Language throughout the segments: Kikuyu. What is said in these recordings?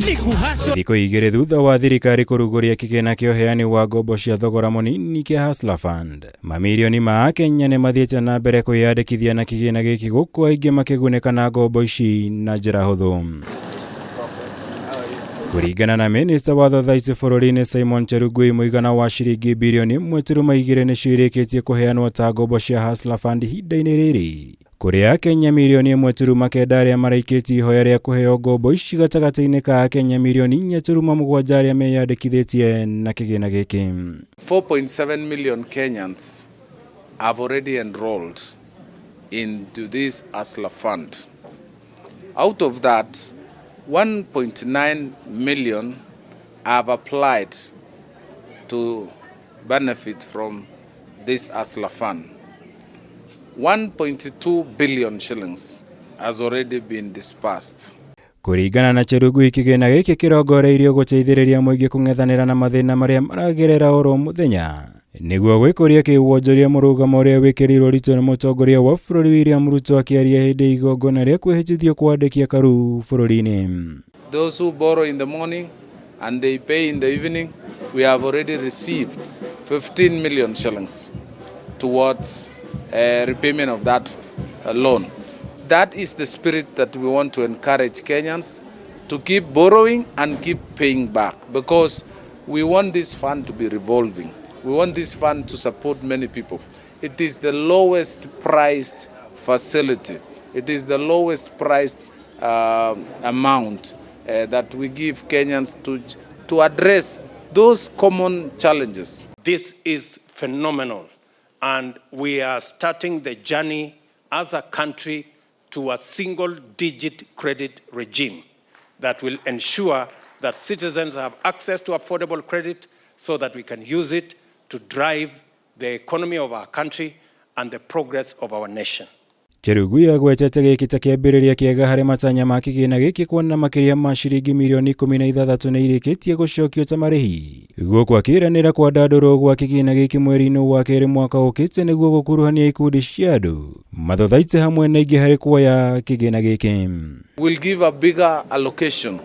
Thikũ 2 thutha wa thirikari kũrugũria kĩgĩna kĩa ũheani wa ngombo cia thogora mũnini kĩa Hustler Fund, mamirioni ma Akenya nĩ mathiĩte na mbere kwĩyandĩkithia na kĩgĩna gĩkĩ gũkũ aingĩ makĩgunĩka na ngombo ici na njĩra hũthũ. Kũringana na minista wa thothaitĩ bũrũri-inĩ Simon Chelugui, mũigana wa ciringi birioni 1.2 nĩcio irĩkĩtie kũheanwo ta ngombo cia Hustler Fund ihinda-inĩ rĩrĩ. Kũrĩ Akenya mirioni 1.9 arĩa maraikĩtie ihoya rĩa kũheo ngombo ici gatagatĩ-inĩ ka Akenya mirioni 4.7 arĩa meyandĩkithĩtie na kĩgĩna gĩkĩ. 4.7 million Kenyans have already enrolled into this Hustler Fund. Out of that, 1.9 million have applied to benefit from this Hustler Fund. 1.2 billion shillings has already been disbursed. Kũringana na Chelugui, kĩgĩna gĩkĩ kĩrongoreirio gũteithĩrĩria mũingĩ kũng'ethanĩra na mathĩna marĩa maragerera oro mũthenya nĩguo gwĩkũria kĩwonjoria, mũrũgamo ũrĩa wĩkĩrĩirwo ritũ nĩ mũtongoria wa bũrũri William Ruto akĩaria hĩndĩ ya igongona rĩa kwĩhĩtithio kwandĩkia karu bũrũri-inĩ. Those who borrow in the morning and they pay in the evening, we have already received 15 million shillings towards repayment of that loan. That is the spirit that we want to encourage Kenyans to keep borrowing and keep paying back, because we want this fund to be revolving. We want this fund to support many people. It is the lowest priced facility. It is the lowest priced amount that we give Kenyans to address those common challenges. This is phenomenal, and we are starting the journey as a country to a single digit credit regime that will ensure that citizens have access to affordable credit so that we can use it to drive the economy of our country and the progress of our nation. Chelugui agwetete gĩkĩ ta kĩambĩrĩria kĩega harĩ matanya ma kĩgĩna gĩkĩ, kuona makĩria ma ciringi mirioni 16 nĩ irĩkĩtie gũcokio ta marĩhi, gũkũ akĩranĩra kwandandũrwo gwa kĩgĩna gĩkĩ mweri-inĩ wa kerĩ mwaka ũkĩte nĩguo gũkuruhania ikundi cia andũ mathothaite hamwe na ingĩ harĩ kuoya kĩgĩna gĩkĩ. We'll give a bigger allocation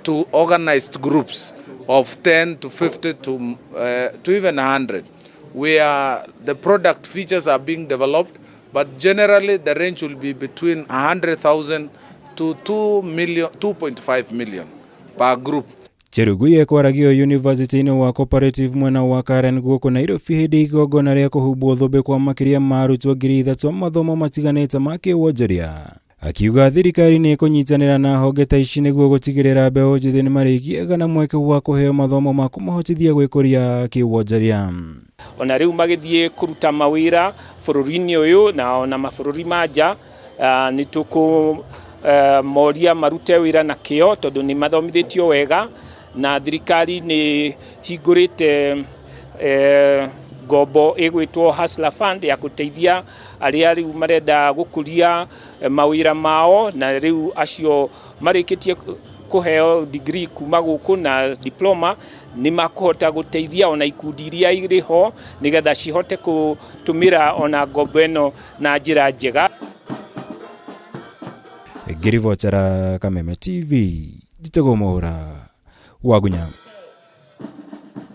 to organized groups of 10 to 50 to even 100, where the product features are being developed, but generally the range will be between 100,000 to 2 million, 2.5 million per group. Chelugui ekwaragio University-inĩ wa Cooperative mwena wa Karen gũkũ Nairobi hĩndĩ igongona rĩa kũhumbwo thũmbĩ kwa makĩria ma arutwo 3,000 a mathomo matiganĩte ma kĩwonjoria, akiuga thirikari nĩ ĩkũnyitanĩra na honge ta ici nĩguo gũtigĩrĩra mbeũ njĩthĩ nĩ marĩgĩaga na mweke wa kũheo mathomo ma kũmahotithia gwĩkũria kĩwonjoria. Ona rĩu magĩthiĩ kũruta mawĩra bũrũri-inĩ ũyũ na ona mabũrũri ma nja, nĩ tũkũ moria marute wĩra na kĩo tondũ nĩ mathomithĩtio wega, na thirikari nĩ hingũrĩte ngombo ĩgwĩtwo Hustler Fund ya gũteithia arĩa rĩu marenda gũkũria mawĩra mao, na rĩu acio marĩkĩtie kũheo degree kuma gũkũ na diploma nĩ makũhota gũteithia ona ikundi iria irĩ ho nĩgetha cihote gũtũmĩra ona ngombo ĩno na njĩra njega. Ngĩribotera Kameme TV, njĩtagwo Mũhũra Wagunya.